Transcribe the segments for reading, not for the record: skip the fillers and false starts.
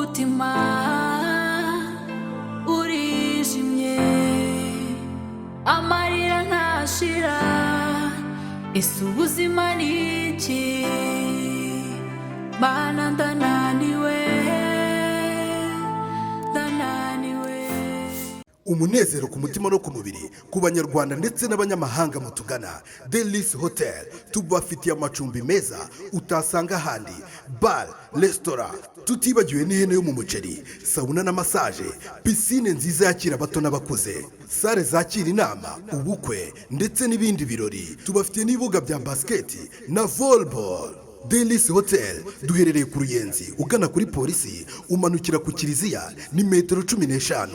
Umutima urijimye, amarira ntashira. Ese ubuzima ni iki? Mana, ndananiwe, ndananiwe. Umunezero ku mutima no ku mubiri ku Banyarwanda ndetse n'abanyamahanga mutugana Delis Hotel, tubafitiye amacumbi meza utasanga ahandi, bar, resitora, tutibagiwe n'ihene yo mu muceri, sauna na massage, piscine nziza yakira abato n'abakuze, salle zakira inama, ubukwe ndetse n'ibindi birori. Tubafitiye n'ibibuga bya basiketi na volleyball. Delis Hotel duherereye ku Ruyenzi, ugana kuri polisi, umanukira ku kiliziya ni metero 15.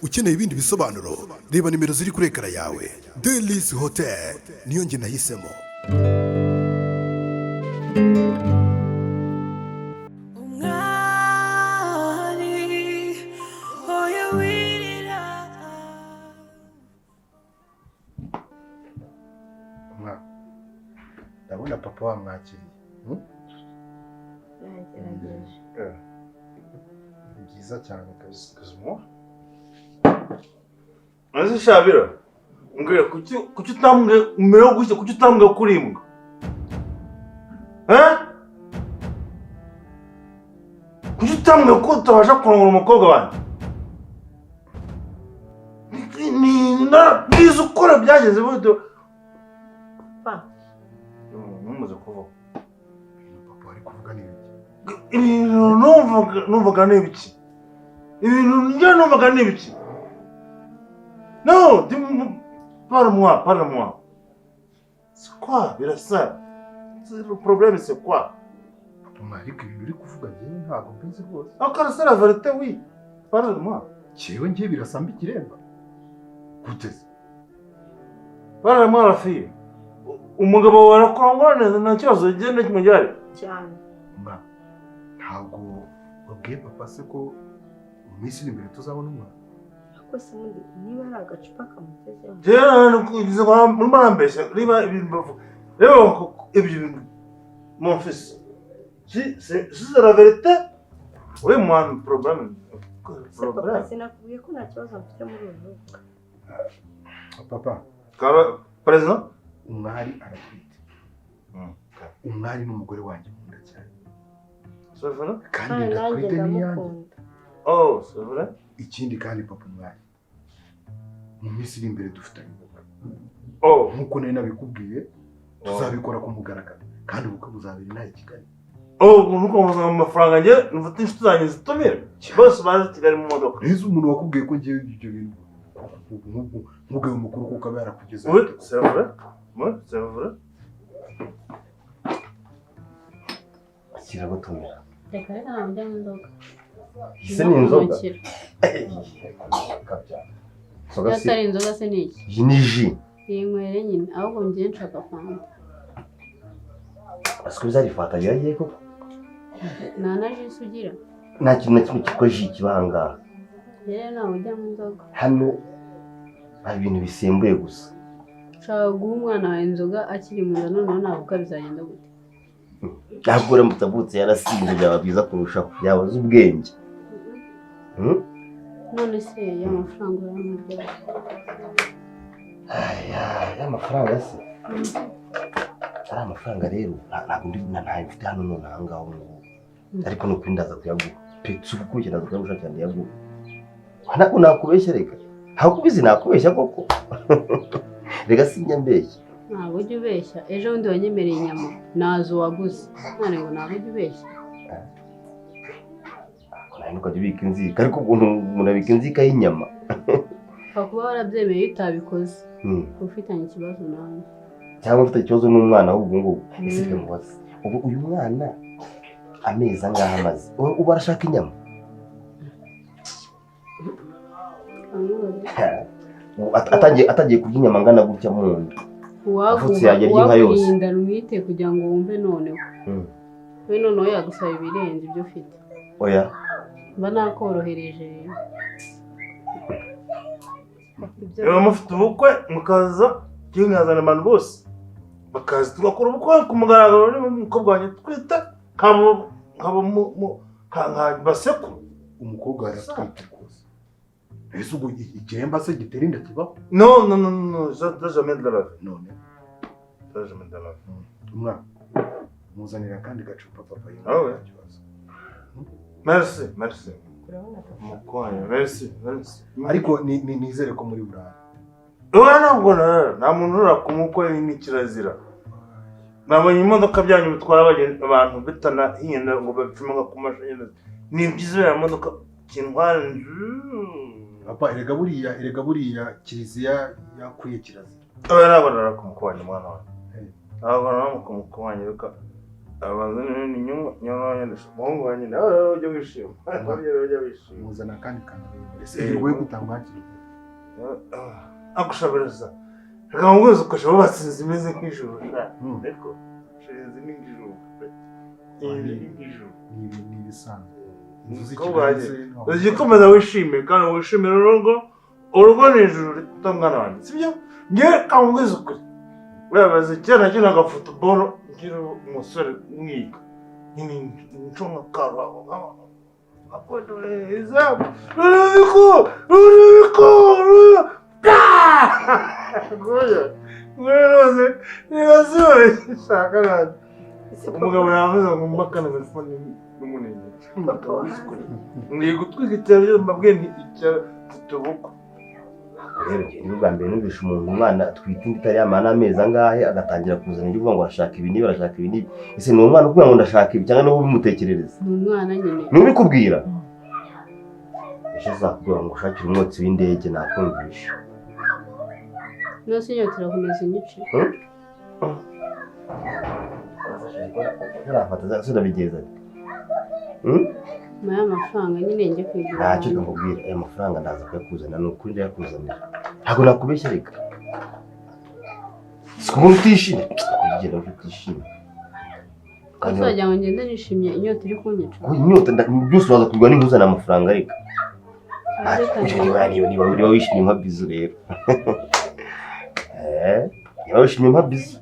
Ukeneye ibindi bisobanuro, reba nimero ziri kuri écran yawe. Delis Hotel niyo njye nahisemo. Umwari, oya, wirira. Mwa, ndabona papa wamwakiriye. Nagerageje. Ni byiza cyane kabisa. Excuse-moi. Ese Shabira, mbwira, kuki utambwiye umerewe gutya? Kuki utambwiye ko uri imbwa? Eh? Kuki utambwiye ko utabasha kurongora umukobwa wanjye? Ni nabwiza ukora byageze buryo. Pa. Ntumaze kuvaho. Ibintu papa ari kuvuga ni ibiki? Ibintu numvaga ni ibiki? Ibintu njye numvaga ni ibiki? No, parle-moi, parle-moi. C'est quoi, Birasa? Le problème, c'est quoi? Papa mwa, ariko ibintu uri kuvuga njyewe ntabwo mbizi rwose. Encore, c'est la vérité, oui. Parle-moi. Njyewe ngiye birasamba ikiremba gute se? Parle-moi, la fille. Umugabo wawe arakurongora neza, nta kibazo igenda kimwe gihari. Cyane. Mwa, ntabwo wabwiye papa se ko mu minsi iri imbere tuzabona umwana? Ariko se ubundi niba ari agacupa kamugezeho? Njyewe ngo murimo arambeshya, niba ibintu bavuga. Reba ibyo bintu, mon fils. Si c'est la vérité, oui, moi, problème. Se papa, Problème. sinakubwiye ko nta kibazo mfite muri uru rugo? Papa. Kara, président? Umwari aratwite. Umwari n'umugore wanjye nkunda cyane. C'est vrai? Kandi Kandi nanjye ndatwite n'iyanjye. ndamukunda. Oh, c'est vrai? Ikindi kandi, papa umwari, mu minsi iri imbere dufitanye ubukwe. Oh. Nk'uko nari nabikubwiye, tuzabikora ku mugaragaro kandi ubukwe buzabera inaha i Kigali. Oh, nuko muzana amafaranga, njye mfite inshuti zanjye zitumire. Bose baje i Kigali mu modoka. Neza, umuntu wakubwiye ko ngewe ibyo bintu nk'ubwo mukuru kuko aba yarakugezeho? Oui, c'est vrai. Oui, c'est vrai. Kiragutumira. Reka reka, ntabwo njya mu nzoga. Ese ni inzoga? Ntukira. Kabya. Iyo Inzoga si atari inzoga se ni iki? Iyi ni jus. Iyi nywere nyine, ahubwo njye nshaka fanta. Ese ko bizarifata biragiye koko? Nta na jus ugira? Nta kintu na kimwe cyitwa jus kiba aha ngaha. Rero ntabwo ujya mu nzoga. Hano hari ibintu bisembuye gusa. Ushaka guha umwana wawe inzoga akiri mu nda, noneho navuka bizagenda gute? Ntabwo uramutse avutse yarasinze byaba byiza kurushaho, yaba azi ubwenge. None se ya mafaranga uramubwira? Aya, y'amafaranga se? Ari amafaranga rero ntabwo ndi ntayo mfite hano none aha ngaha ubu ngubu. Ariko ni ukuri ndaza kuyaguha. Pe, si ukukubeshya, ndaza kuyaguha cyane, ndayaguha. Ntabwo nakubeshya reka. Ntabwo ubizi nakubeshya koko. Reka sinjya mbeshya. Ntabwo ujya ubeshya. Ejo bundi wanyemereye inyama nazo waguze, none ngo ntabwo ujya ubeshya. Nawe ntukajya ubika inzika, ariko ukuntu umuntu abika inzika y'inyama? Upfa kuba warabyemeye, iyo utabikoze uba ufitanye ikibazo nawe. Cyangwa ufite ikibazo n'umwana ahubwo ngubu. Ese reka mubaze, ubu uyu mwana amezi angahe amaze? Ubu arashaka inyama? Amubaze. Ubu atangiye kurya inyama angana gutya mu nda. Avutse Uwaguha yajya arya inka yose. Uwakurinda ntwite kugira ngo wumve noneho. We noneho yagusaba ibirenze ibyo ufite. Oya. Mba nakorohereje. Ibyo Niba mufite ubukwe mukaza, njyewe nkazana abantu bose bakaza tugakora ubukwe ku mugaragaro, niba umukobwa wanjye twita nkaba basekuru. Umukobwa aratwite rwose. Ese ubwo ikiremba se gitera inda kibaho? Non, non, non, non, ça jamais de la vie. None Ça jamais de la vie. Umwana muzanira akandi gacupa papa. Ah ouais. Nta kibazo. Merci, merci. Urabona papa. Mukwanya, merci, merci. Ariko nizere ko muri burara. Oya, ntabwo nta muntu urara ku mukwe, ni kirazira. Nabonye imodoka byanyu bitwara abantu bitanahinda ngo babicomeka ku mashanyarazi. Ni byiza iriya modoka kintwara. Papa, erega buriya kiliziya yakwiye kirazira. Oya, ntabwo narara ku mukwe wanjye, mwana wanjye. Eh. Ntabwo narara ku mukwe wanjye, reka abanza n'ibindi nyuma nyuma wanjye, umuhungu wanjye nawe rero ujya wishima, ujya wishima. Muzana akandi kantu. Ese Eh. wowe gutanga hakiri? Akushabereza reka mubwize ukasha wubatse inzu imeze nk'ijuru sha. Ariko inzu ni nk'ijuru, inzu ni nk'ijuru. Ni ibisanzwe inzu Umukobwa wanjye, z'ikigali. Ujye ukomeza wishime kandi wishimire urugo. Urugo ni ijuru rito, mwana wanjye, sibyo? Ngewe kamubwize ukuri, urabaze kera nakinaga football nkiri umusore mwiga nyine ncunga karuhago izamu, rurubiko rurubiko rwose niba shaka nanjye. Umugabo yavuze ngo mbakane telefone n'umunini ngiye gutwika icyaro, mbabwiye nti icyaro mfite ubukwe. Rero njye ni ubwa mbere numvishe umuntu, umwana atwite inda itari yamara n'amezi angahe, agatangira kuzana ibyo uvuga ngo arashaka ibi n'ibi, arashaka ibi n'ibi. Ese ni umwana ukubwira ngo ndashaka ibi, cyangwa niwe ubimutekerereza? Ni umwana nyine. Ni ubikubwira? Ejo azakubwira ngo ushakire umwotsi w'indege, nakumvisha. Nose inyota irakomeza inyice. Ntarafata sinabigenza. Nyuma y'amafaranga nyine njye kuyigura. Ntacyo, reka nkubwire, aya mafaranga ndaza kuyakuzanira, ni ukuri ndayakuzanira, ntabwo nakubeshya. Reka si kubona utishimye, kugenda utishimye kandi. Ese wagira ngo ngende nishimye inyota iri kunyica? Ngo inyota byose uraza kubigura n'inkuzanira amafaranga, reka. Reka. Niba wishimye mpa bisou rero. Niba wishimye mpa bisou.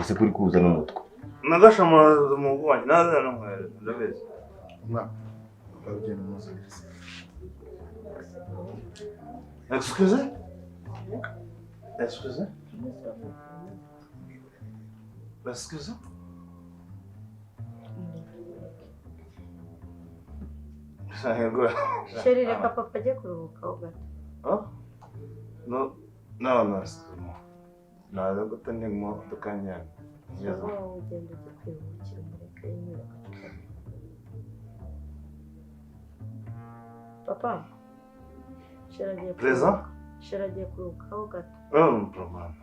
Ese kuri kuza n'umutwe? Nagashamaraza umuhungu wanjye naza namwohereza, ndabizi. Umwana ugenda umuzanira se. Excusez, excusez, excusez. Chéri, reka papa ajye kuruhukaho gato. Oh? No, no, no, excuse-moi. Naza guta ndi mu modoka njyana. Cyangwa wowe ugenda ujye kwiruhukira, umureke yinywera agacupa. Papa, chéri agiye Présent? kuruhuka. Chéri agiye kuruhukaho gato. Non, problème.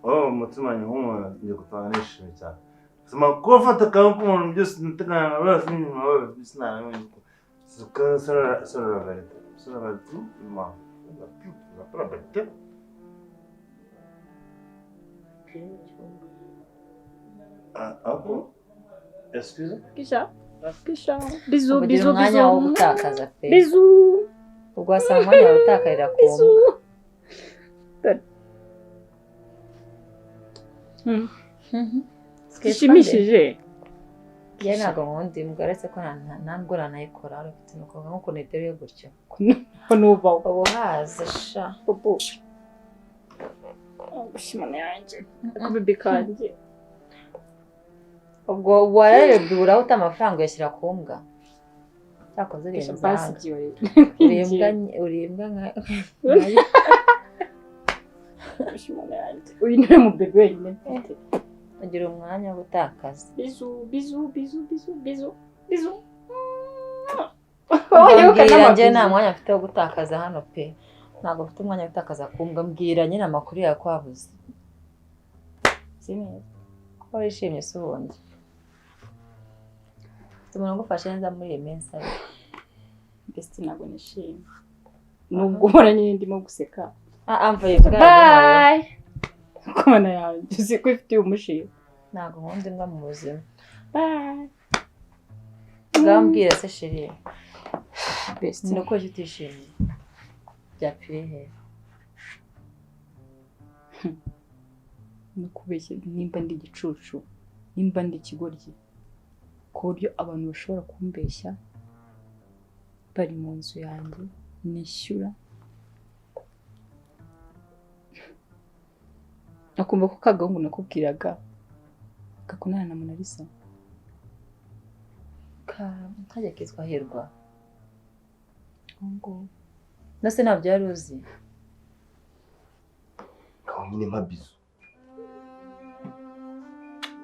Oh, umutima wanjye nk'umuntu ngiye gutaha nishimye cyane. Sima kuba ufata akantu k'umuntu byose nateganya na bose n'inyuma bose sinabimenya. C'est la vérité. C'est la vérité. Ma. La vérité. Tugere mu cyumba. Ah, ah, bon? Excusez? Kisha. Kisha. Bisous, Ugira bisous, umwanya wo bisous. gutakaza pe. Bisous. Ubwo wasanga umwanya wawe utakarira ku mbwa. Bisous. Dore. Gishimishije. Njye ntabwo nkunda imbwa, uretse ko nta nubwo nanayikora, urafite umukobwa nk'ukuntu iteruye gutyo. Ko nubaho. Uba uhaze sha. Bobo. Gushimana yanjye. Akabebe kanjye. Ubwo wararebye ubura ute amafaranga uyashyira ku mbwa? Cyakoze uri Kisha inzanga. basi igihe. Uri imbwa uri imbwa nka Gushimana yanjye. Uyu niwe mubebe wenyine mfite. Ugira umwanya wo gutakaza. Bisous, bisous, bisous, bisous, bisous, bisous. Mbwira, njye nta mwanya mfite wo gutakaza hano pe, ntabwo mfite umwanya wo gutakaza ku mbwa. Mbwira nyine amakuru yawe ko wabuze. Si neza. Ko wishimye se ubundi? Ufite umuntu ugufashe neza muri iyi minsi ariko? Mbese ntabwo nishimye. Nubwo ubona nyine ndimo guseka. Ah, ah, mvuye bwa. Bye. Komana yanjye uzi ko ifitiye umushinga. Ntabwo nkunda imbwa mu buzima. Bye. Bwambwira se chéri. Best. Ni uko utishimye byapfiriye he? No kubeshya, nimba ndi igicucu, nimba ndi ikigoryi, ku buryo abantu bashobora kumbeshya bari mu nzu yanjye nishyura, akumva ko kagahungu nakubwiraga gakundana na Monalisa. Kajya kitwa Hirwa. Ngo nase ntabyo yari uzi. Ngaho nyine mpabizo.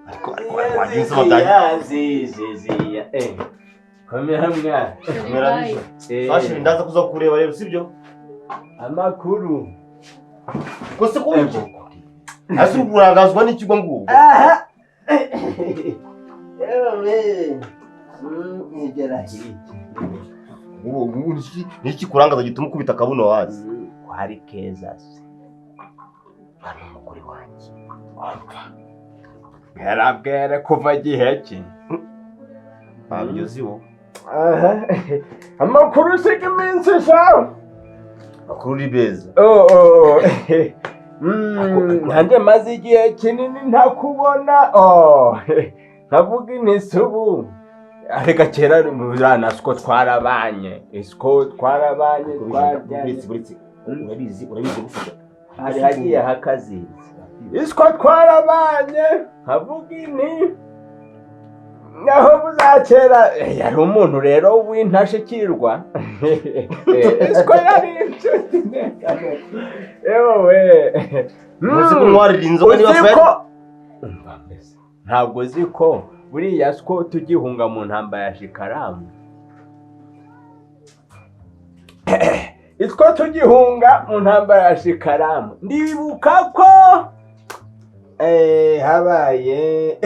Ariko wagiye usoma byanjye. Komera mwana. Komera bijo. Fashe ndaza kuza kureba rero sibyo? Amakuru. Ko se ko uje? Ase urangazwa n'ikigo ngubu. Aha. Ewe. Nigera hirya. Ubu niki kurangaza gituma ukubita akabuno hasi? Ko hari keza se. Hano umugore wanjye. Bwerabwere kuva gihe ki? Ntabyo uzi wo. Aha. Amakuru usiga iminsi shawe. Amakuru ni beza. Oh. Nanjye maze igihe kinini ntakubona. Oh. Nkavuga inisubu. Areka kera muzana siko twarabanye. Isiko twarabanye twarabanye. Urabizi gufata. Hari hagiye hakazizi. Isiko twarabanye nkavuga ini. Naho muzakera yari umuntu rero w'intashikirwa. Isiko yari inshuti neza. Ewe. Uzi ko ntwarira inzoga niba ko ntabwo uzi ko buriya siko tugihunga mu ntambara ya shikaramu. Itwo tugihunga mu ntambara ya shikaramu. Ndibuka ko habaye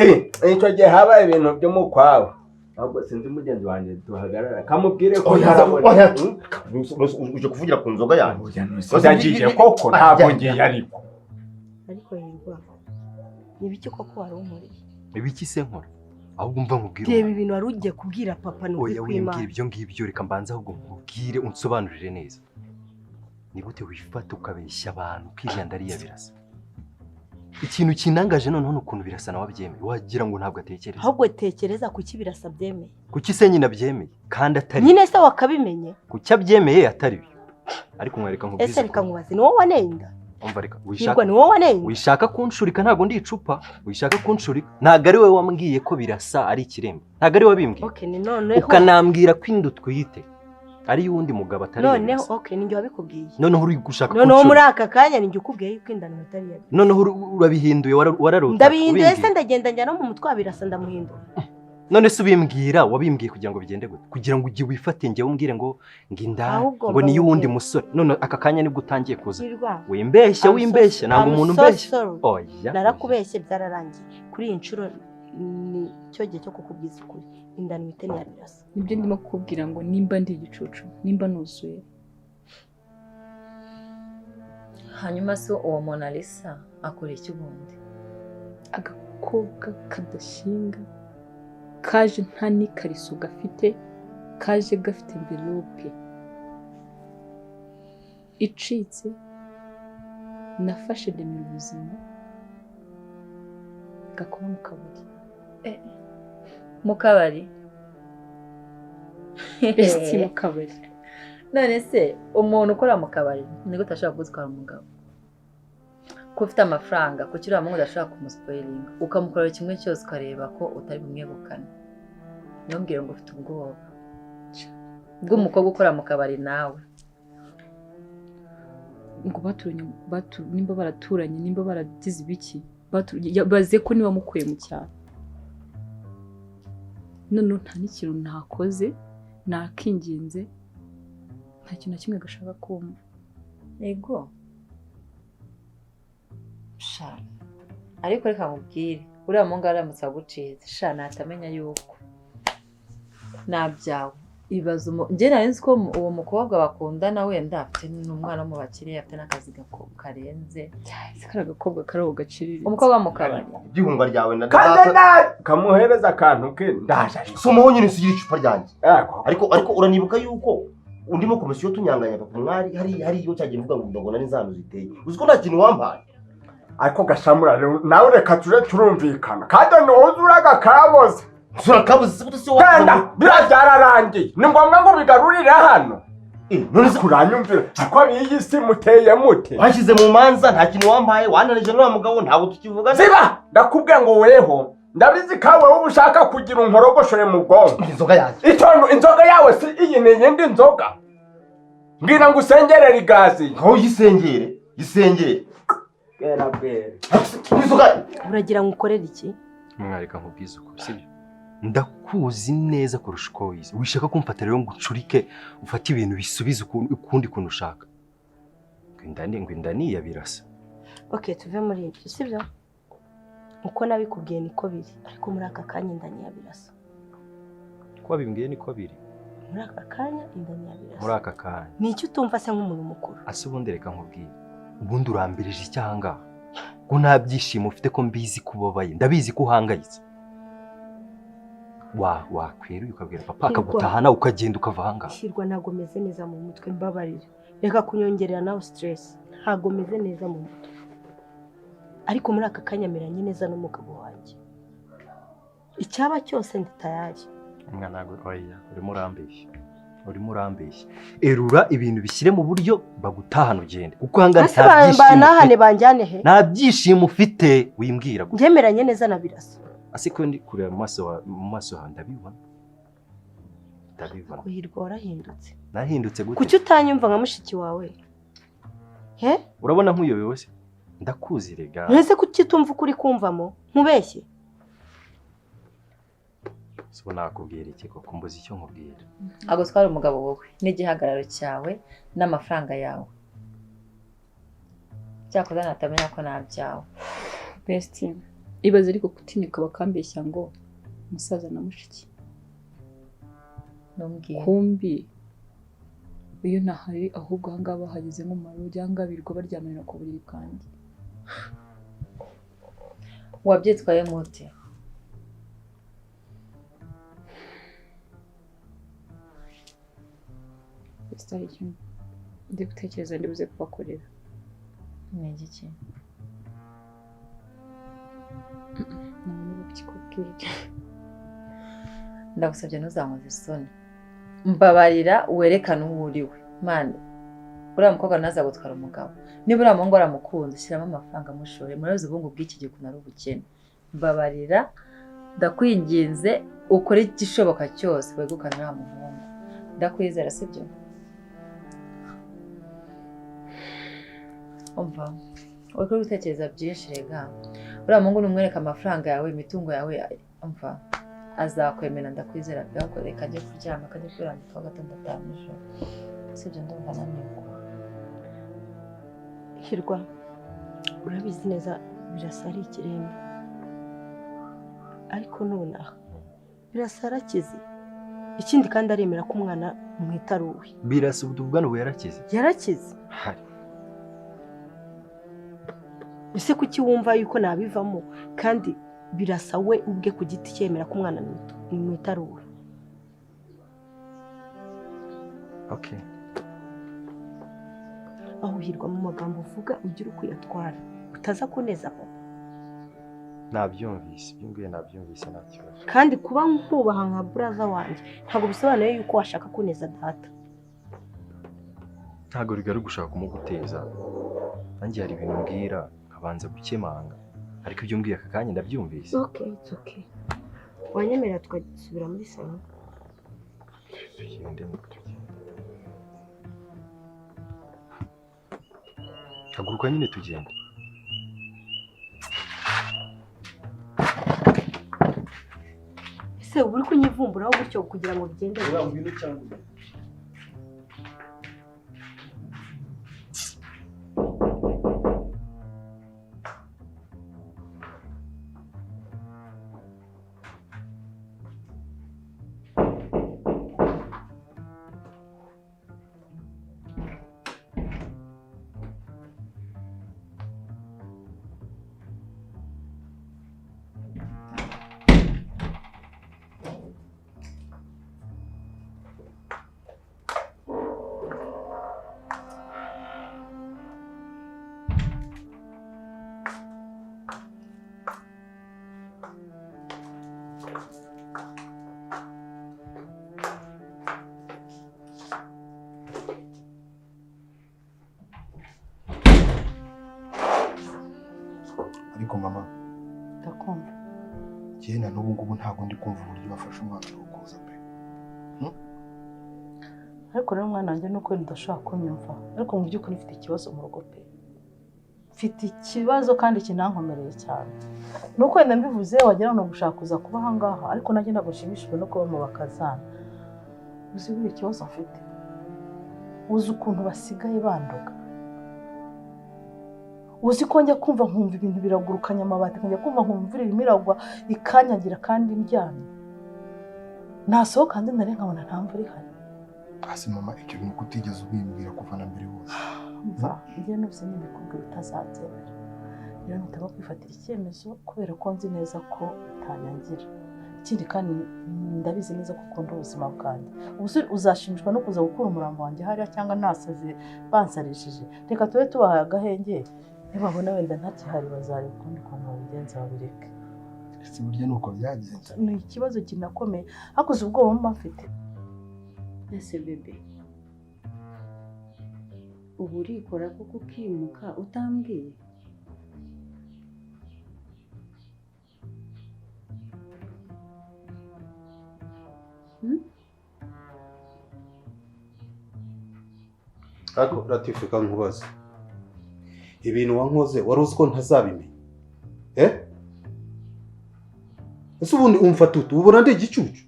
icyo gihe habaye ibintu byo mu kwabo. Ahubwo sinzi mugenzi wanjye duhagarara kamubwire ko ntarabona. Uje kuvugira ku nzoga yanjye. Ndagiye koko ntabwo ngiye ariko. Ariko Hirwa nibiki koko wari unkoreye? Ibiki se nkora? Ahubwo umva nkubwire. Reba ibintu wari ugiye kubwira papa ni ukuri kw'Imana. Oya wimbwira ibyo ngibyo, reka mbanze ahubwo nkubwire unsobanurire neza. Ni gute wifata ukabeshya abantu ukirya ndariya Birasa? Ikintu kinangaje noneho ni ukuntu Birasa nawe abyemeye. Wagira ngo ntabwo atekereza. Ahubwo tekereza kuki Birasa abyemeye. Kuki se nyine abyemeye kandi atari? Nyine se wakabimenye? Kuki abyemeye atari byo? Ariko mwereka nkubwize. Ese reka nkubaze, ni wowe wanenga? Umva reka wishaka. Ni wowe wanenga? Wishaka kunshurika ntabwo ndi icupa. Wishaka kunshurika. Ntabwo ari wowe wambwiye ko Birasa ari ikiremba. Ntabwo ari wowe wabimbwiye. Okay, ni noneho. Ukanambwira ko inda utwite ari y'undi mugabo atari noneho. Okay, ninjye wabikubwiye. Noneho uri gushaka kunshurika. Noneho muri aka kanya ninjye ukubwiye yuko inda atari iya. Noneho urabihinduye wararota. Ndabihinduye se ndagenda njya no mu mutwe wa Birasa ndamuhindura. None se ubimbwira wabimbwiye kugira ngo bigende gute? Kugira ngo ujye wifate njye umbwire ngo nginda ngo ni y'undi musore. None aka kanya nibwo utangiye kuza. Wimbeshya wimbeshya ntabwo umuntu umbeshya. Oya. Narakubeshye byararangiye. Kuri iyi nshuro ni cyo gihe cyo kukubwiza ukuri. Inda nwite ni ya Birasa. Nibyo ndimo kukubwira ngo nimba ndi igicucu, nimba nuzuye. Hanyuma se uwo Monalisa akora iki ubundi? Agakobwa kadashinga kaje nta n'ikariso gafite, kaje gafite envelope icitse. Nafashe ndemera ubuzima gakora mu kabari. Mu kabari? Ese mu kabari. None se umuntu ukora mu kabari ni gute ashobora kugutwara umugabo? Ko ufite amafaranga kuki uriya muhungu udashobora kumuspoilinga ukamukorera kimwe cyose ukareba ko utari bumwegukane? Ntumbwire ngo ufite ubwoba bw'umukobwa ukora mu kabari nawe. Ngo baturanye, nimba baraturanye, nimba baragize ibiki, baze ko niba mukuye mu cyaro. None nta n'ikintu ntakoze, nakinginze, nta kintu na kimwe gashaka kumva. Yego. Sha. Ariko reka nkubwire, uriya muhungu aramutse agucitse, sha natamenya yuko nabyawe. Ibaza njye nari nzi ko uwo mukobwa bakundana wenda afite n'umwana wo mu bakire, afite n'akazi karenze. Kari agakobwa kari aho gaciriritse. Umukobwa mu kabari. Ibyihunga ryawe na data kamuhereza akantu ke ndaje. Somaho nyine usigira icupa ryanjye. Ariko uranibuka yuko undimo komisiyo tunyanganya papa mwari hari iyo cyagiye mvuga ngo ndabona n'inzano ziteye. Uzi ko nta kintu wampaye. Ariko gashamura nawe reka tuje turumvikana. Kandi ntuzuraga kaboze. Turakabuze gute se wa? Genda bira byararangiye. Ni ngombwa ngo bigarurire hano. None se kuranyumvira ko biyi si muteye mute. Washyize mu manza nta kintu wampaye wananije n'uwa mugabo ntabwo tukivugana. Ziba ndakubwiye ngo weho ndabizi kawe wowe ushaka kugira unkorogoshore mu bwonko. Inzoga yanjye. Itondo inzoga yawe si iyi ni yindi nzoga. Mbwira ngo usengerere igazi. Aho yisengere, yisengere. Bwera bwera. Inzoga uragira ngo ukorere iki? Mwareka nkubwize ukuri sibyo? Ndakuzi neza kurusha uko wize. Wishaka kumfata rero ngo ucurike ufate ibintu bisubize ukundi kuntu ushaka. Ngo indani ya Birasa. Okay, tuve muri ibyo sibyo? Uko nabikubwiye niko biri, ariko muri aka kanya indani ya Birasa. Ko bimbwiye niko biri. Muri aka kanya indani ya Birasa. Muri aka kanya. Ni icyo utumva se nk'umuntu mukuru? Ase ubundi reka nkubwiye. Ubundi urambirije icyanga. Ko nta byishimo ufite ko mbizi kubabaye. Ndabizi ko uhangayitse. Wakweruye ukabwira papa akagutahana ukagenda ukava ahangaha. Hirwa ntago meze neza mu mutwe mbabarira. Reka kunyongerera nawe stress. Ntago meze neza mu mutwe. Ariko muri aka kanya meranye neza n'umugabo wanjye. Icyaba cyose ndi tayari. Mwana oya urimo urambeshya. Urimo urambeshya. Erura ibintu bishyire mu buryo bagutahana ugende. Kuko hangana nta byishimo. Nahane banjyane he? Nta byishimo ufite wimbwira gusa. Ngemeranye neza na Birasa. Ase ko ndi kureba mu maso ha ndabibona. Ndabibona. Kuhirwa warahindutse. Nahindutse gute? Kuki utanyumva nka mushiki wawe? He? Urabona nkuyobewe se? Ndakuzi rega. Mwese kuki utumva ukuri kumvamo? Nkubeshye? So nakubwira iki koko mbuze icyo nkubwira. Agutwara umugabo wowe n'igihagararo cyawe n'amafaranga yawe. Cyakoze natamenya ko nabyawe. Best ibaze ariko kutinyuka bakambeshya ngo musaza na mushiki. Numbwiye. Kumbi iyo ntahari ahubwo ahangaha bahageze mu marugi ahangaha birirwa baryamanira ku buriri bwanjye. Wabyitwaye mute? Ndi gutekereza ndibuze kubakorera. Ni igiki? Ndagusabye ntuzankoze isoni. Mbabarira werekane uwo uriwe. Mani, uriya mukobwa ntazagutwara umugabo. Niba uriya muhungu aramukunze shyiramo amafaranga amushore. Murabizi ubukungu bw'iki gihe ukuntu ari ubukene. Mbabarira ndakwinginze ukore igishoboka cyose wegukane uriya muhungu. Ndakwizera sibyo? Umva, uri gutekereza byinshi rega. Uriya muhungu numwereka amafaranga yawe, imitungo yawe, umva azakwemera ndakwizera pe. Reka ajye kuryama, akajya kwirambika gatandatu nijoro. Sibyo ndumva naniwe. Hirwa, urabizi neza Birasa ari ikiremba. Ariko nonaha Birasa arakize. Ikindi kandi aremera ko umwana mwita ari uwe. Birasa ubu tuvugana ubu yarakize. Yarakize. Hari. Ese kuki wumva yuko nabivamo kandi Birasa we ubwe ku giti cyemera ko umwana mwita ari uwe? Okay. Aho Hirwa mu magambo uvuga ugira uko uyatwara utaza kuneza papa. Nabyumvise, ibyo ngiye nabyumvise nta kibazo. Kandi kuba nkubaha nka brother wanjye ntabwo bisobanuye yuko washaka kuneza data. Ntabwo rigari gushaka kumuguteza. Nanjye hari ibintu mbwira nkabanza gukemanga. Ariko ibyo mbwiye aka kanya ndabyumvise. Okay, it's okay. Wanyemerera tugasubira muri salon. Tugende. Haguruka nyine tugende. Ese uri kunyivumburaho gutyo kugira ngo bigende? Urangwino cyangwa Ariko mama, ndakumva. Njye na n'ubu ngubu ntabwo ndi kumva uburyo bafashe umwanzuro wo kuza pe. Ariko rero mwana wanjye nuko udashobora kunyumva, ariko mu by'ukuri mfite ikibazo mu rugo pe. Mfite ikibazo kandi kinankomereye cyane. Nuko wenda mbivuze wagira ngo gushaka kuza kuba aha ngaha, ariko nanjye ntabwo nshimishijwe no kuba mu bakazana. Uzi buri ikibazo mfite. Uzi ukuntu basigaye bandoga. Uzi ko njya kumva nkumva ibintu biragurukanya amabati, nkajya kumva nkumva imvura irimo iragwa ikanyagira kandi ndyamye. Nasohoka hanze nari nkabona nta mvura ihari. Hasi mama, ibyo bintu kutigeze ubimbwira kuva na mbere hose. Mva, njye n'ubuse n'ibikubwira utazabyemera. Rero mpitamo kwifatira icyemezo kubera ko nzi neza ko utanyangira. Ikindi kandi ndabizi neza ko ukunda ubuzima bwanjye. Ubu uzashimishwa no kuza gukura umurambo wanjye hariya cyangwa nasaze bansarishije. Reka tube tubahaye agahenge. Nibabona wenda ntakihari bazareba ukundi kuntu babigenza babireke. Ese burya nuko byagenze? Ni ikibazo kinakomeye. Hakuze ubwoba mba mfite. Ese bebe, ubu urikora kuko ukimuka utambwiye? Ariko Latifa, reka nkubaze, ibintu wankoze wari uzi ko ntazabimenya? Ese ubundi umfata ute? Ubona ndi igicucu?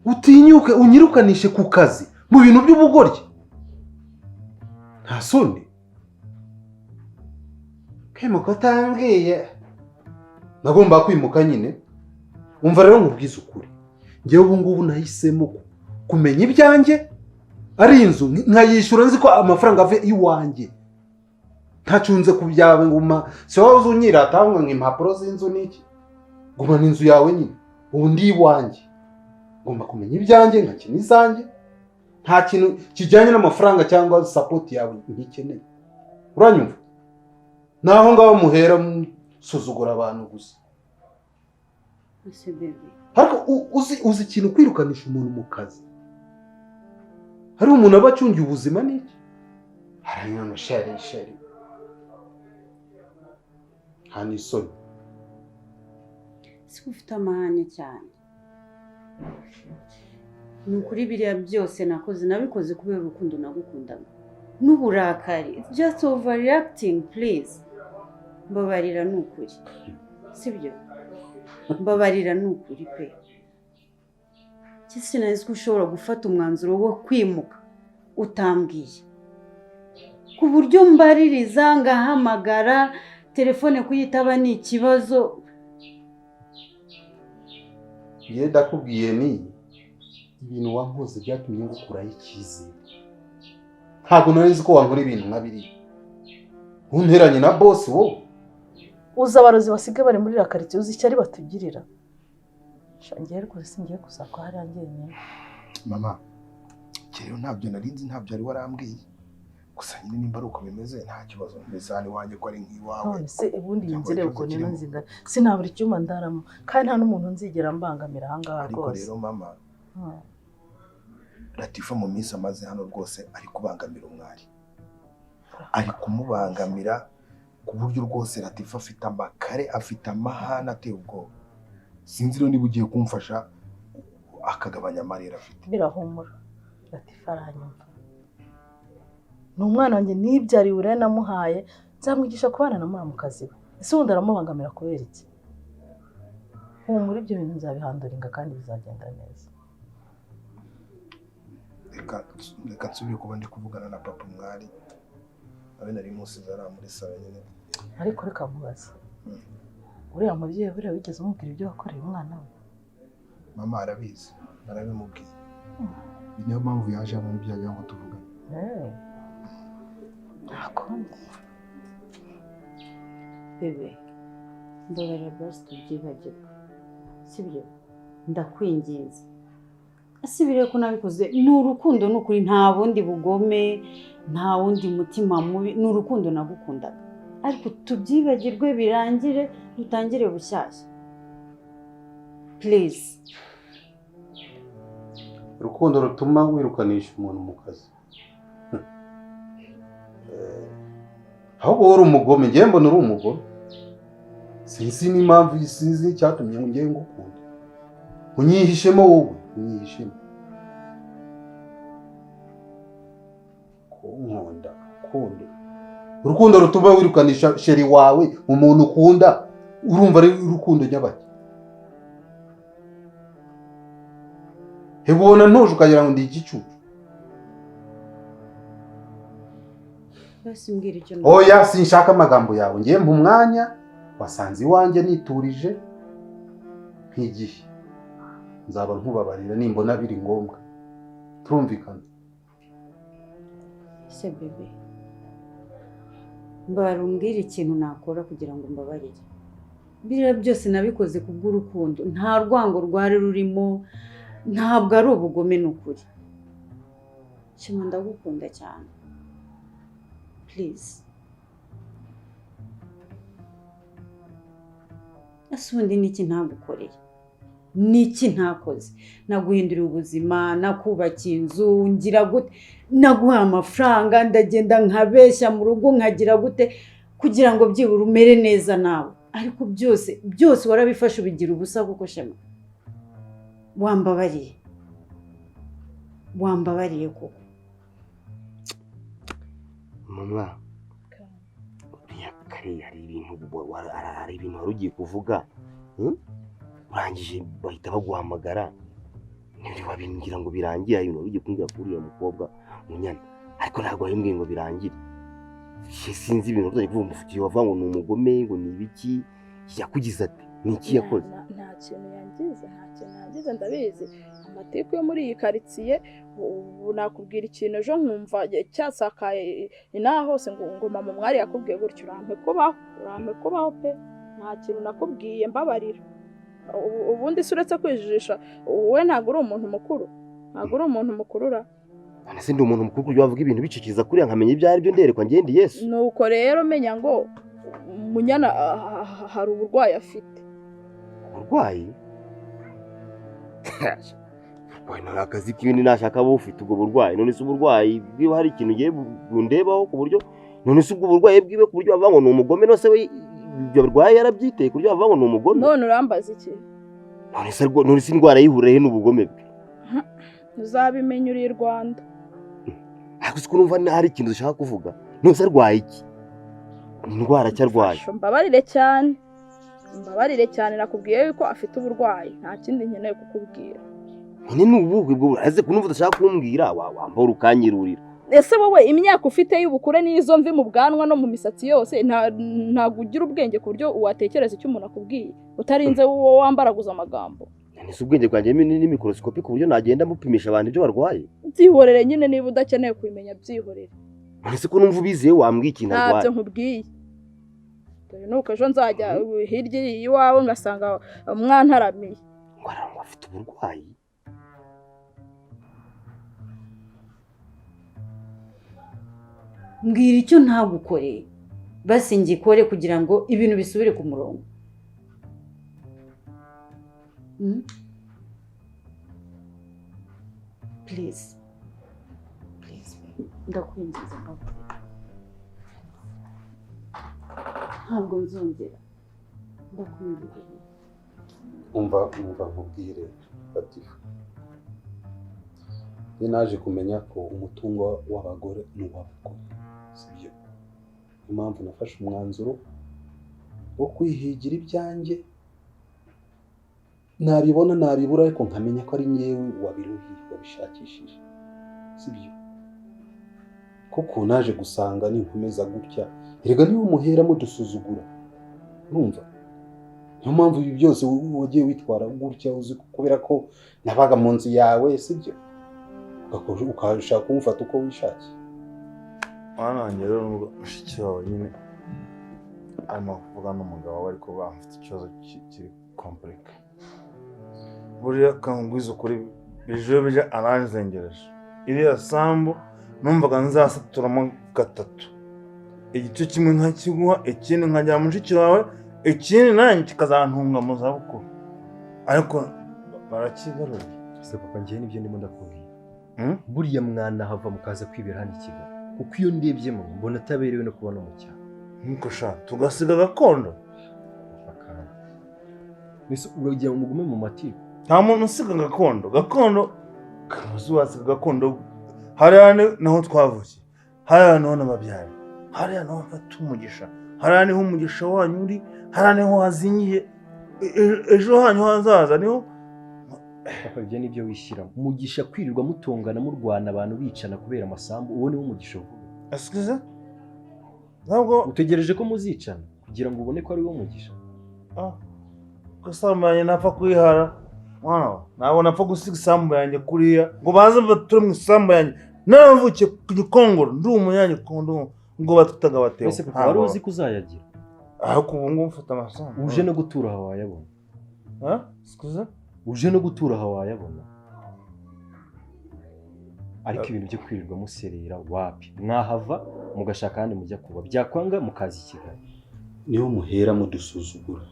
Utinyuke unyirukanishe ku kazi mu bintu by'ubugoryi? Nta soni? Kwimuka utambwiye? Nagomba kwimuka nyine. Umva rero nkubwize ukuri, njyewe ubu ngubu nahisemo kumenya ibyanjye, ari inzu nkayishyura nzi ko amafaranga ave iwanjye, ntacunze ku byawe nguma si wowe uzunyirata ngo impapuro z'inzu n'iki, gumana inzu yawe nyine, ubu ndi iwanjye, ngomba kumenya ibyanjye nkakina izanjye, nta kintu kijyanye n'amafaranga cyangwa sapoti yawe ntikeneye. Uranyumva? Naho ngaho muhera musuzugura abantu gusa. Ariko uzi ikintu kwirukanisha umuntu mu kazi? Hari umuntu aba acungiye ubuzima n'iki? Haranyanga sheri sheri. Nta n'isoni. Si ufite amahane cyane. Ni ukuri biriya byose nakoze nabikoze kubera urukundo nagukundaga. N'uburakari. It's just overreacting, please. Mbabarira ni ukuri. Sibyo? Mbabarira ni ukuri pe. Sinari ko ushobora gufata umwanzuro wo kwimuka utambwiye, ku buryo mbaririza ngahamagara telefone kuyitaba ni ikibazo. Njye ndakubwiye ni ibintu wankoze byatumye ngukuraho icyizere. Ntabwo nari nzi ko wankora ibintu nka biriya. Ntunteranye na boss wowe. Uzi abarozi basigaye bari muri karitsiye, uzi icyo ari batugirira. Ngiye rwose singiye kuzakwa hariya njyenyine. Mama, rero ntabyo narinzi, ntabyo ari warambwiye. Gusa nyine nimba ari uko bimeze nta kibazo, mbese hano iwanjye ko ari nk'iwawe. None se ubundi iyi nzira ukuntu ino nzingana, sinabura icyuma ndaramo kandi nta n'umuntu nzigera mbangamira aha ngaha rwose. Ariko rero mama, Latifa mu minsi amaze hano rwose ari kubangamira umwari, ari kumubangamira ku buryo rwose Latifa afite amakare, afite amahane ateye ubwoba. Sinzi rero niba ugiye kumfasha akagabanya amarira afite. Birahumura, Latifa aranyumva. Ni umwana wanjye nibyariye uburere namuhaye, nzamwigisha kubana na muramukazi we. Ese ubundi aramubangamira kubera iki? Humura, ibyo bintu nzabihanduringa kandi bizagenda neza. Reka nsubire kuba ndi kuvugana na papa umwari, abe nari musize ari muri salo nyine. Ariko reka nkubaze, uriya mubyeyi buriya wigeze umubwira ibyo wakoreye umwana we? Mama arabizi, narabimubwiye. Ni nayo mpamvu yaje hano n'ibyagira ngo tuvugane. Ntakundi. Bebe, mbabarira basi tubyibagirwe, sibyo? Ndakwinginze. Ese biriya ko nabikoze ni urukundo, ni ukuri, nta bundi bugome, nta wundi mutima mubi, ni urukundo nagukundaga. Ariko tubyibagirwe birangire, dutangire bushyashya. Please. Urukundo rutuma wirukanisha umuntu mu kazi. Ahubwo wowe uri umugome, njyewe mbona uri umugome. Sinzi n'impamvu, sinzi icyatumye ngewe ngukunda. Unyihishemo wowe, unyihishemo. Kunkunda, urukundo. Urukundo rutuma wirukanisha chéri wawe, umuntu ukunda, urumva ari urukundo nyabaki. Hebona ntuje ukagira ngo ndi igicucu. Basi mbwira icyo. Oya, sinshaka amagambo yawe. Ngiye mu mwanya wasanze iwanjye niturije nk'igihe. Nzaba nkubabarira nimbona biri ngombwa. Turumvikana. Se bebe, mbarumbwira ikintu nakora kugira ngo mbabarire. Biriya byose nabikoze kubw'urukundo, nta rwango rwari rurimo, ntabwo ari ubugome n'ukuri. Shema, ndagukunda cyane. Please. Ese ubundi niki ntagukoreye? Niki ntakoze? Naguhinduriye ubuzima, nakubakiye inzu, ngira gute, naguha amafaranga, ndagenda nkabeshya mu rugo nkagira gute kugira ngo byibura umere neza nawe. Ariko byose byose warabifashe ubigira ubusa kuko Shema. Wambabariye. Wambabariye koko. Mama, kare hari ibintu wari ugiye kuvuga, urangije bahita baguhamagara, ntiwabimbwira ngo birangire. Ibintu wari ugiye kumbwira kuri uriya mukobwa Munyana, ariko ntabwo wabimbwiye ngo birangire. Sinzi ibintu ugiye kuvuga, umufitiye wavuga ngo ni umugome, ngo ni ibiki, yakugize ati ni iki yakoze? Nta kintu yangiza, nta kintu yangiza, ndabizi. Amatiku yo muri iyi karitsiye, ubu nakubwira ikintu ejo nkumva cyasakaye inaha hose ngo mama mwari yakubwiye gutyo. Urampe kubaho, urampe kubaho pe. Nta kintu nakubwiye, mbabarira. Ubundi se uretse kwijijisha, wowe ntabwo uri umuntu mukuru, ntabwo uri umuntu mukurura. None se ndi umuntu mukuru kuburyo wavuga ibintu bicikiza kuriya nkamenya ibyo ari byo nderekwa ngende Yesu? Nuko rero menya ngo Munyana hari uburwayi afite. Uburwayi? Uburwayi nta kazi k'ibindi nashaka abo ufite ubwo burwayi. None se uburwayi bwiwe hari ikintu ugiye bundebaho ku buryo, none se ubwo burwayi bwiwe ku buryo bavuga ngo ni umugome? None se we ibyo burwayi yarabyiteye ku buryo bavuga ngo ni umugome? None urambaza iki? None se indwara yihuriye n'ubugome bwe? Uzabimenya uri i Rwanda. Ariko siko numva hari ikintu ushaka kuvuga. None se arwaye iki? Indwara ki arwaye? Mbabarire cyane. Mbabarire cyane, nakubwiye yuko afite uburwayi, nta kindi nkeneye kukubwira. None ni ubuhe bwo aze kunumva udashaka kumbwira, wambora ukanyirurira. Ese wowe imyaka ufite y'ubukure n'izo mvi mu bwanwa no mu misatsi yose, ntabwo ugira ubwenge ku buryo watekereza icyo umuntu akubwiye utarinze wowe wambaraguza amagambo? None se ubwenge bwanjye ni mikorosikopi ku buryo nagenda mupimisha abantu ibyo barwaye? Byihorere nyine, niba udakeneye kubimenya byihorere. None se ko numva ubizeye wambwiye ikintu arwaye? Ntabyo nkubwiye. Dore nuko ejo nzajya hirya iwawe ngasanga mwantaramiye. Ngo arangwa afite uburwayi. Mbwira icyo ntagukoreye, basi ngikore kugira ngo ibintu bisubire ku murongo. Please. Please. Ndakwinginze mbabarira. Ntabwo nzongera. Ndakwinginze. Umva nkubwire Latifa. Njye naje kumenya ko umutungo w'abagore ni uw'abagore, sibyo? Niyo mpamvu nafashe umwanzuro wo kwihigira ibyanjye, nabibona nabibura, ariko nkamenya ko ari nyewe wabiruhiye, wabishakishije, sibyo? Kuko naje gusanga ninkomeza gutya, erega niba muhera mudusuzugura, urumva? Niyo mpamvu ibi byose wagiye witwara gutya, uzi kubera ko nabaga mu nzu yawe, sibyo? Ukashaka kumufata uko wishakiye. Mwana wanjye rero nubwo mushiki wawe nyine arimo kuvuga n'umugabo we, ariko bafite ikibazo kiri komplike. Buriya kangwiza ukuri bije bije aranzengereje. Iriya sambu numvaga nzasaturamo gatatu. Igice kimwe nkakiguha, ikindi nkajya mushiki wawe, ikindi nanjye kikazantunga mu zabukuru. Ariko barakigarura. Ese papa njyewe nibyo ndimo ndakubwira. Buriya mwana hava mukaza kwibera hano i Kigali. Kuko iyo ndebye mama mbona ataberewe no kubona mu cyaro. Nkuko sha tugasiga gakondo. Mbese uragira ngo mugume mu matiku? Nta muntu usiga gakondo. Gakondo kamuzi wasiga gakondo. Hariya naho twavukiye. Hariya naho nababyara. Hariya naho mfata umugisha. Hariya niho umugisha wanyu uri. Hariya niho hazinyiye. Ejo hanyu hazaza niho. Papa ibyo nibyo wishyiramo. Umugisha kwirirwa mutongana murwana abantu bicana kubera amasambu, uwo niwo mugisha uvuga. Excuse? Ntabwo utegereje ko muzicana kugira ngo ubone ko ari wo mugisha. Ah. Gusambanya napfa kwihara. Mwana, ntabwo napfa gusiga isambu yanjye kuriya ngo baze bature mu isambu yanjye. Naravukiye ku Gikongoro, ndi umunyagikondo ngo batutaga bateo. Ese papa wari uzi ko uzayagira? Ariko ubu ngubu mfata amasambu. Uje no gutura aho wayabona. Ah? Excuse? Uje no gutura aho wayabona. Ariko ibintu byo kwirirwa muserera wapi? Mwahava mugashaka kandi mujya kuba byakwanga mukaza i Kigali. Niho muhera mudusuzugura.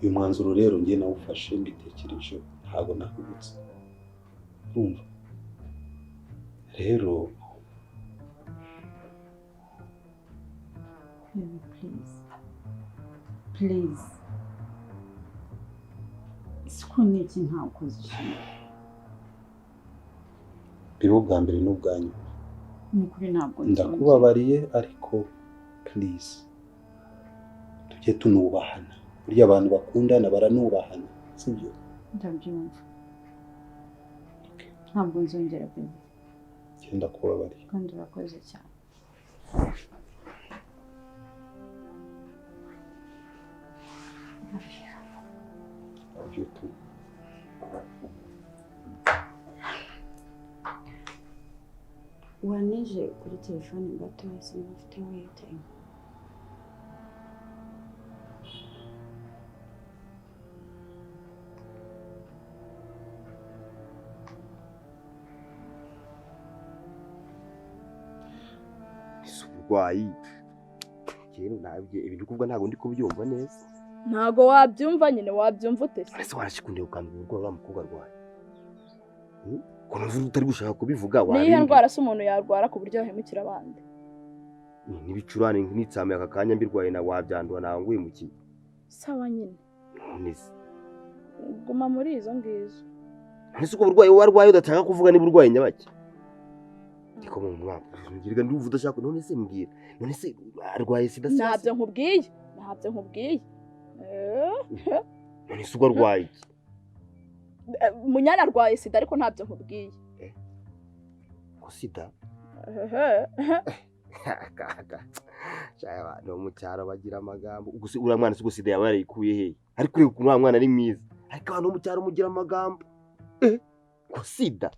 Uyu mwanzuro rero ngiye nawufashe mbitekereje ntabwo nahubutse. Urumva? Rero baby please. Please. Siko niki ntakoze ishimwe. Biba ubwa mbere n'ubwa nyuma. Nukuri ntabwo ndakubabariye ariko please tujye tunubahana. Burya abantu bakundana baranubahana, sibyo? Ndabyumva. Ntabwo nzongera baby. Genda kubabariye. Kandi urakoze cyane. Wanije kuri telefone gato sinafite waiting. Uburwayi rero nabye ibintu kuvuga ntago ndi kubyumva neza. Ntago wabyumva nyine wabyumva ute se? Ese warashikundiye ukambwira uburwayi wa mukobwa arwaye? Ukuntu uvuga utari gushaka kubivuga wabi. Niyo ndwara se umuntu yarwara ku buryo yahemukira abandi? N'ibicurane n'itsame aka kanya mbirwaye na wabyandura nawe ngwimukiye. Sawa nyine. None se guma muri izo ngizo. Ese ubwo burwayi warwaye udataka kuvuga niba urwaye nyabaki? Ndiko mu mwaka ngirga nduvuga udashaka none se mbwira. None se arwaye sida se? Ntabyo nkubwiye. Ntabyo nkubwiye. None se ubwo arwaye iki? Munyana arwaye sida ariko ntabyo nkubwiye. Ko sida? Cyaba no mu cyaro bagira amagambo. Ubwo uriya mwana se sida yaba yarayikuye he? Ariko ureba ukuntu mwana ari mwiza. Ariko abantu mu cyaro mugira amagambo. Ko sida?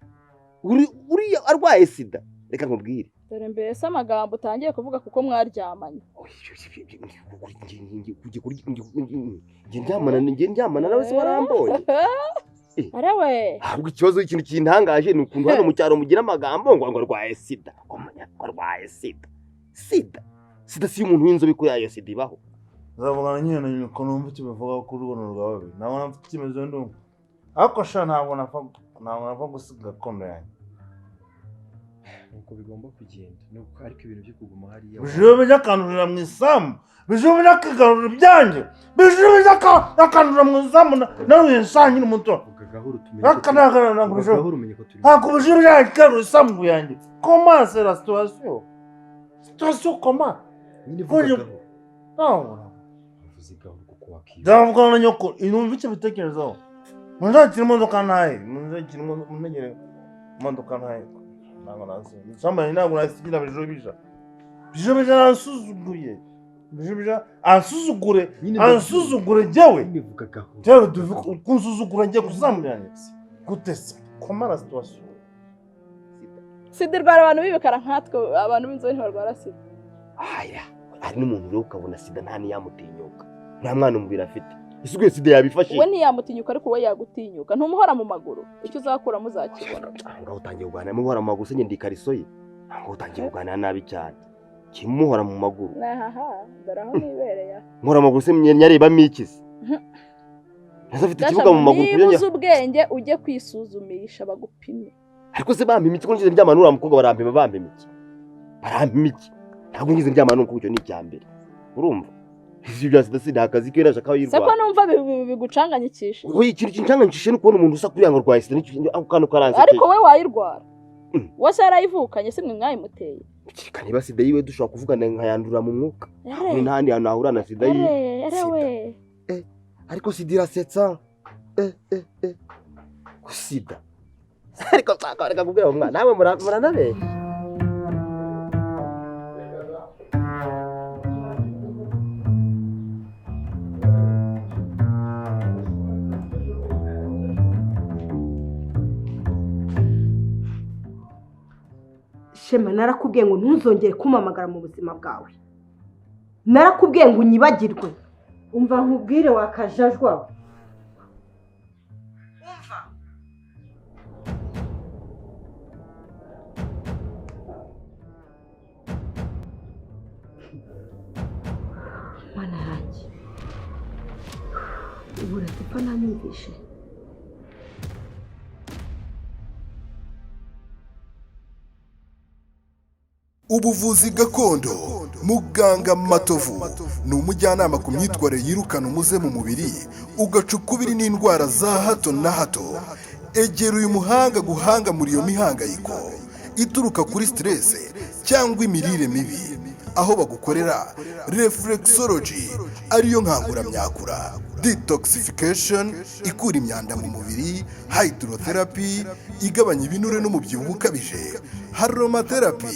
Uriya arwaye sida. Reka nkubwire. Dore mbese amagambo utangiye kuvuga kuko mwaryamanye. Ngiye ndyamana nawe se warambonye. Arewe. Ahubwo ikibazo ikintu kintangaje ni ukuntu hano mu cyaro mugira amagambo ngo arwaye sida. Ngo arwaye sida. Sida. Sida si umuntu w'inzobe kuri ayo sida ibaho. Nzavugana nyine na nyoko numva icyo bavuga kuri runo rwa babiri. Nabona mfite icyemezo ndumva. Ariko sha ntabwo napfa gusiga gakondo yanjye. Nuko bigomba kugenda. Nuko ariko ibintu byo kuguma hariya. Bijube byakanurira mu isambu. Bijube byakanurira ibyanjye. Bijube byakanurira mu isambu naruye nsangira umuto. Gahoro tumenye. Gahoro umenye ko turi. Ntabwo bijube byakanurira isambu yanjye. Comment c'est la situation? Situation comment? Nyine vuga gahoro. No. Uvuze gahoro kuko wakiyo. Ndavuga na nyoko inumva icyo bitekerezaho. Munzakira imodoka ntaye. Munzakira munegere imodoka ntaye. Ntabwo nazi. Nsamba ntabwo nasigira bijubija. Bijubija nansuzuguye. Bijubija ansuzugure. Ansuzugure jewe. Nivuga gahoro. Jewe duvuga kunsuzugura ngiye kuzamuranye. Gute se? Comment la situation? Sida irwara abantu bibikara nkatwe abantu b'inzobe ntibarwara sida. Aya, hari n'umuntu rero ukabona sida nta niyamutinyuka. Nta mwana umubiri afite. Isuguye sida yabifashe. We ntiyamutinyuka ariko we yagutinyuka. Ntumuhora mu maguru. Icyo uzakura muzakibona. Ngaho utangiye kuganira muhora mu maguru se ngende ikariso ye. Ngaho utangiye kuganira nabi cyane. Kimuhora mu maguru. Nahaha, dore aho nibereye. Nkora amaguru se nyarebamo iki se? Ntazafite ikibuga mu maguru Niba uzi ubwenge ujye kwisuzumisha bagupime. Ariko se bampima iki ko ngize ndyamana n'uriya mukobwa barampima bampima iki? Barampima iki? Ntabwo ngize ndyamana n'umukobwa, icyo ni icya mbere. Urumva? Ivyo bya sida sida akazi ko yarashaka aho Se ko yirwara. numva bigucanganyikisha. Oya, ikintu kincanganyikishe ni ukubona umuntu usa kuriya ngo arwaye sida, n'icyo ako kantu karansekeje. Ariko we wayirwara. Wose yarayivukanye si mwe mwayimuteye. Kereka niba sida yiwe dushobora kuvugana nkayandurira mu mwuka. Ere. Ni ntahandi hantu nahura na sida yiwe. Ere, ere we. Ariko sida irasetsa. Sida. Ariko nshaka reka kubwira uwo mwana nawe muranabeshya. Shema, narakubwiye ngo ntuzongere kumpamagara mu buzima bwawe. Narakubwiye ngo unyibagirwe. Umva nkubwire wakajajwa. Mana yanjye, ubu Latifa ntanyumvishe. Ubuvuzi gakondo, muganga Matovu ni umujyanama ku myitwarire yirukana umuze mu mubiri, ugaca ukubiri n'indwara za hato na hato. Egera uyu muhanga guhanga muri iyo mihangayiko ituruka kuri stress cyangwa imirire mibi, aho bagukorera reflexology ariyo nkanguramyakura, detoxification ikura imyanda mu mubiri, hydrotherapy igabanya ibinure n'umubyibuho ukabije, aromatherapy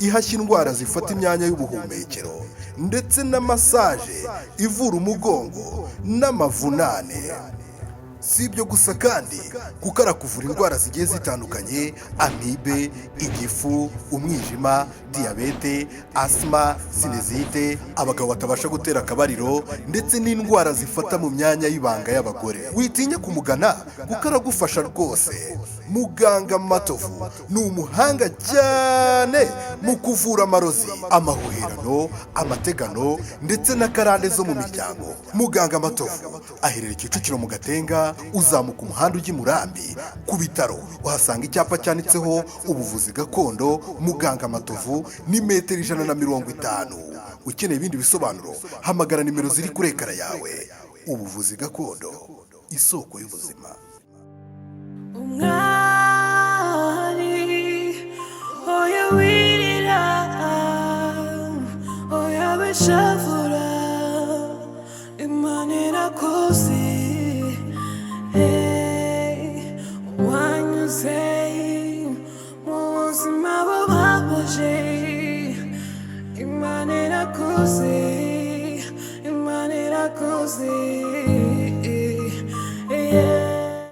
ihashya indwara zifata imyanya y'ubuhumekero, ndetse na massage ivura umugongo n'amavunane. Si ibyo gusa kandi, kuko arakuvura indwara zigiye zitandukanye: amibe, igifu, umwijima, diyabete, asima, sinezite, abagabo batabasha gutera akabariro, ndetse n'indwara zifata mu myanya y'ibanga y'abagore. Witinya kumugana kuko aragufasha rwose. Muganga Matovu ni umuhanga cyane mu kuvura amarozi, amahuherano, amategano ndetse n'akarande zo mu miryango. Muganga Matovu aherereye Kicukiro mu Gatenga, uzamuka umuhanda ujya i Murambi ku bitaro uhasanga icyapa cyanditseho ubuvuzi gakondo Muganga Matovu, ni metero 150. Ukeneye ibindi bisobanuro hamagara nimero ziri kuri ekara yawe. Ubuvuzi gakondo, isoko y'ubuzima. Umwari, oya wirira, oya wishavura, Imana irakuzi. Hey, wanyuze mu buzima bubabaje, Imana irakuzi, Imana irakuzi.